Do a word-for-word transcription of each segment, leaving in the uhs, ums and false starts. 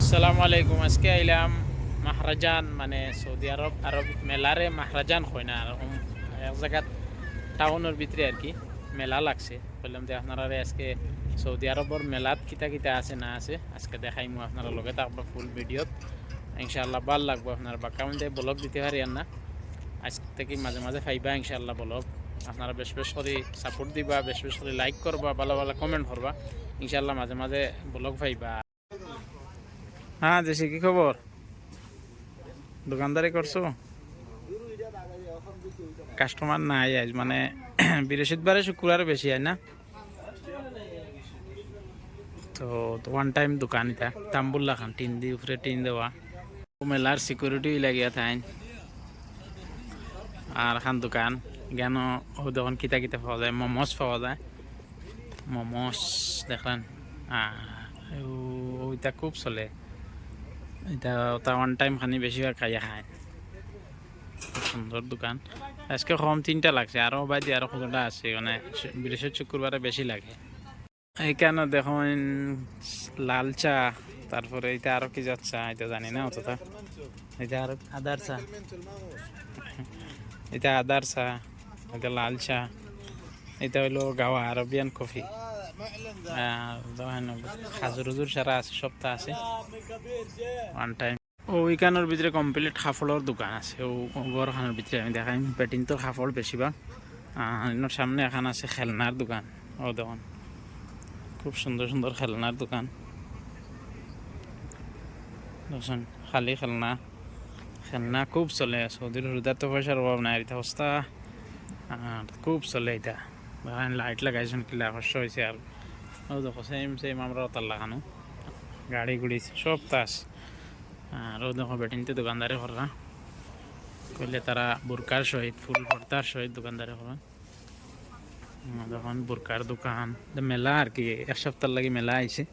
আসসালামু আলাইকুম। আজকে আইলাম মাহরাজান, মানে সৌদি আরব, আরব মেলারে মাহরাজান কয় না, আর উম, এক জাগাত টাউনর ভিতরে আর কি মেলা লাগছে। কইলাম যে আপনারারে আজকে সৌদি আরবর মেলাত কিতা কিতা আছে না আছে আজকে দেখাইমু, আপনারা লগে থাকবা ফুল ভিডিওত। ইনশাআল্লাহ ভালা লাগবো। আপনারা বাক্কা মধ্যে ব্লগ দিতে পারি আর না, আজ থাকি মাঝে মাঝে পাইবা ইনশাআল্লাহ ব্লগ। আপনারা বেশ বেশ করি সাপোর্ট দিবা, বেশ বেশ করি লাইক করবা, ভালা ভালা কমেন্ট করবা, ইনশাআল্লাহ মাঝে মাঝে ব্লগ পাইবা। হ্যাঁ, জেসি, কি খবর? দোকানদারি করছো? কাস্টমার নাই আজ, মানে বৃহস্পতিবারে শুক্রবারে বেশি আয় না। তো ওয়ান টাইম দোকান ইটা, তাম্বুল লাখান, টিন দি উপরে টিন দেওয়া। ও মেলার সিকিউরিটি লাগিয়া থাইন। আর খান দোকান, কেন ও দোকান কিতা কিতা পাওয়া যায়, মোমোস পাওয়া যায়। মোমোস দেখলেন, আহ, ও, ওইটা খুব চলে। এটা ওটা ওয়ান টাইম খানি বেশিরভাগ খাইয়া খায়। খুব সুন্দর দোকান। আজকে কম তিনটা লাগছে, আরো বাদে আরো কতটা আছে, মানে বৃহস্পতি শুক্রবারে বেশি লাগে। এখানে দেখুন লাল চা, তারপরে এটা আরো কি জাত চা, এটা জানি না অতটা। এটা আরো আদার চা, এটা আদার চা, এটা লাল চা, এটা হইলো গাওয়া আরবিয়ান কফি। আর দেখুন খাজুর উজুর সারা আছে, সবটা আছে। One time. ও, ইখানোর ভিতরে কমপ্লিট কাপড়র দোকান আছে। ও, ও ঘরখানোর ভিতরে আমি দেখাইম, বেটিন্তর কাপড় বেশিরভাগ। আহ, ইনোর সামনে এখান আছে খেলনার দোকান। ও দেখুন, খুব সুন্দর সুন্দর খেলনার দোকান। দেখছেন, খালি খেলনা, খেলনা খুব চলে। সৌদির হুরুতার তো পয়সার অভাব নাই, এটা অবস্থা। আর খুব চলে এটা। দেখেন, লাইট লাগাইছেন, কিলা আকর্ষ হয়েছে। আর ও দেখো, সেম সেম আমরা ওতার লাগানো, গাড়ি গুড়ি সবতা আছে। আর ও দেখো, বেটিন্তে দোকানদারি কররা, কইলে তারা বুরকার সহিত, ফুল পর্দার সহিত দোকানদারি কররা। হুম, দেখুন বুরকার দোকান, তো মেলা আর কি, এক সপ্তাহ লাগি মেলা আইছে,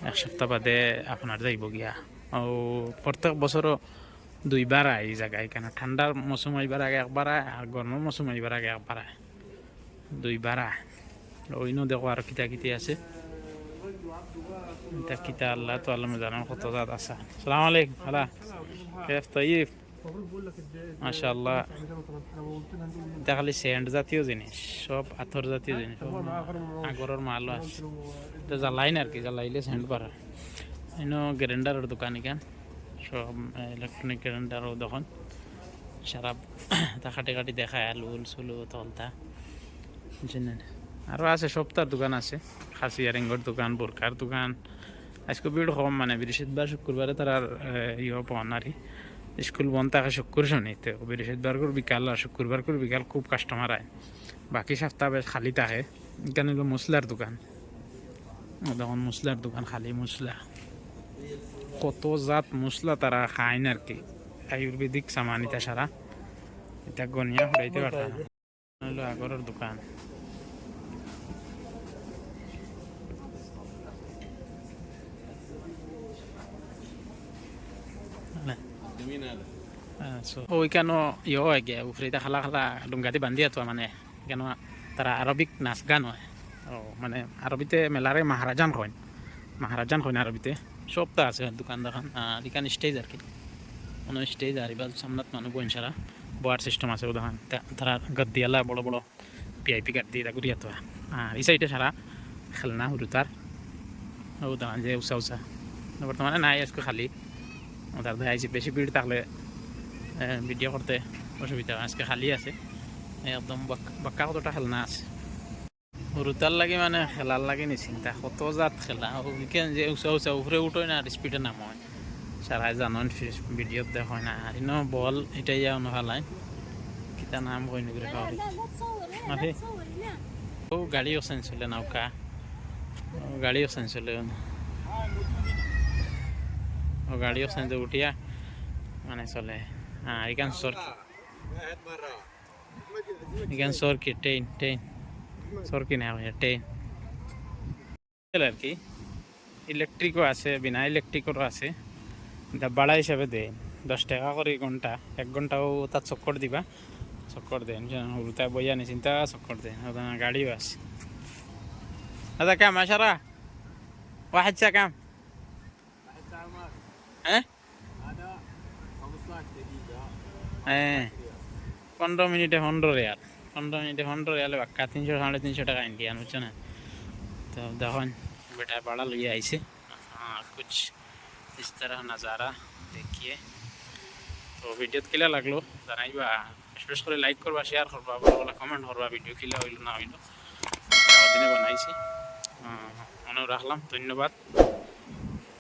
এক সপ্তাহ বাদে আপনার যাইব গিয়া। ও, প্রত্যেক বছরও দুইবার আয় এই জায়গায়, কেন ঠান্ডার মৌসুম আইবার আগে একবার আয়, আর গরমের মৌসুম আইবার আগে একবার আয়, দুইবার আয়। ওইনো দেখো আর কিতা কিতি আছে, এটা কিতা আল্লাহ তো আলমে জানান কত জাত আছে। সালাম আলাইকুম, হ্যালো, কেফ তৈব? মাশাআল্লাহ। এটা খালি সেন্ট জাতীয় জিনিস, সব আতর জাতীয় জিনিস, সব আগরর মালও আছে। এটা জ্বালাইন আর কি, জ্বালাইলে সেন্ট বাড়ে। ইনো গ্রাইন্ডারর দোকান ইখান, সব ইলেকট্রনিক গ্রাইন্ডারর দোকান। সারা তা কাটি কাটি দেখায়, আলু উল সুলু তলতা, বুঝছেন নি? আরও আছে, সবতার দোকান আছে, খাসি ইয়ারিংর দোকান, বোরকার দোকান। আজকে ভিড় কম, মানে বৃহস্পতিবার শুক্রবারে তারা আর, এ, ইয়ে পাওয়া নারি, স্কুল বন্ধ থাকে শুক্র শনি, তো বৃহস্পতিবার করে বিকাল আর শুক্রবার করে বিকাল খুব কাস্টমার আয়, বাকি সপ্তাহ বেশ খালি থাকে। এখানে হলো মশলার দোকান, ও দেখুন মশলার দোকান, খালি মশলা, কত জাত মশলা তারা খাইন আর কি, আয়ুর্বেদিক সামান ইতা সারা, এটা গনিয়া ফুরাইতে পারতাম না। হলো আগরর দোকান। হ্যাঁ, so, ওইখানো ইয়ে হয় গিয়া, উপরে এটা খালা খালা ডুঙ্গাতে বান্ধিয়া তো মানে, কেন তারা আরবিক নাচ গান হয়। ও, মানে আরবিতে মেলারে মাহারাজান কইন, মাহারাজান কইন আরবিতে। সবতা আছে দোকান দোকান, আর এখানে স্টেজ আর কি, মানে স্টেজ আর এবার সামনাত মানুষ বইন সারা, বওয়ার সিস্টেম আছে। ও দেখুন, তা-, তারা গদ্দিয়ালা বড় বড় ভিআইপি গাড়ি দিয়া ঘুরিয়া তো। আর এই সাইডে সারা খেলনা হুরুতার। ও দেখুন যে উষা উষা। বর্তমানে নাই, আজকে খালি। ওটার দেখা যাচ্ছে বেশি ভিড় থাকলে, এ, ভিডিও করতে অসুবিধা হয়। আজকে খালি আছে। একদম বাক-, বাক্কা কতটা খেলনা আছে। হুরুতার লাগি মানে খেলার লাগি নি চিন্তা। কত জাত খেলা। ও weekend যে উষা উষা উপরে উঠোয় না আর স্পিডে নামোয়। সারাই জানইন ফিস-, ভিডিওত দেখইন না। আর ইনো বল ইটা ইয়া অনো ফালাইন। কিতা নাম কইন করে খাওয়ারি। মাফি। ও গাড়ি ওখান চলে নৌকা। ও গাড়ি ওখান চলে। ও গাড়ি ওখান যে উঠিয়া মানে চলে। হ্যাঁ, এখান সর-, এখান সরকি, ট্রেন, ট্রেন। সরকি না, ট্রেন। আর কি, ইলেকট্রিকও আছে, বিনা ইলেকট্রিকেরও আছে। এটা ভাড়া হিসাবে দেয়, দশ টাকা করে ঘন্টা, এক ঘন্টাও তার চক্কর দিবা, চক্কর দেন। হুরুতায় বইয়া নিশ্চিন্তা চক্কর দেন, ওখানে গাড়িও আছে। هذا كم؟ عشرة؟ واحد ساعة كم؟ হ্যাঁ, হ্যাঁ, পনেরো মিনিটে পনেরো রিয়াল, পনেরো মিনিটে পনেরো রিয়ালে বাক্কা তিনশো, সাড়ে তিনশো টাকা ইন্ডিয়ান, বুঝছো না? তো দেখইন, বেটা ভাড়া লইয়া আইছে। हाँ, कुछ इस तरह नज़ारा देखिए। তো ভিডিওত কিলা লাগলো জানাইবা, বিশেষ করে লাইক করবা, শেয়ার করবা, ভালা ভালা কমেন্ট করবা, ভিডিও কিলা অইলো না অইলো, সারাদিনে বানাইছি। আহ, মনে রাখলাম, ধন্যবাদ।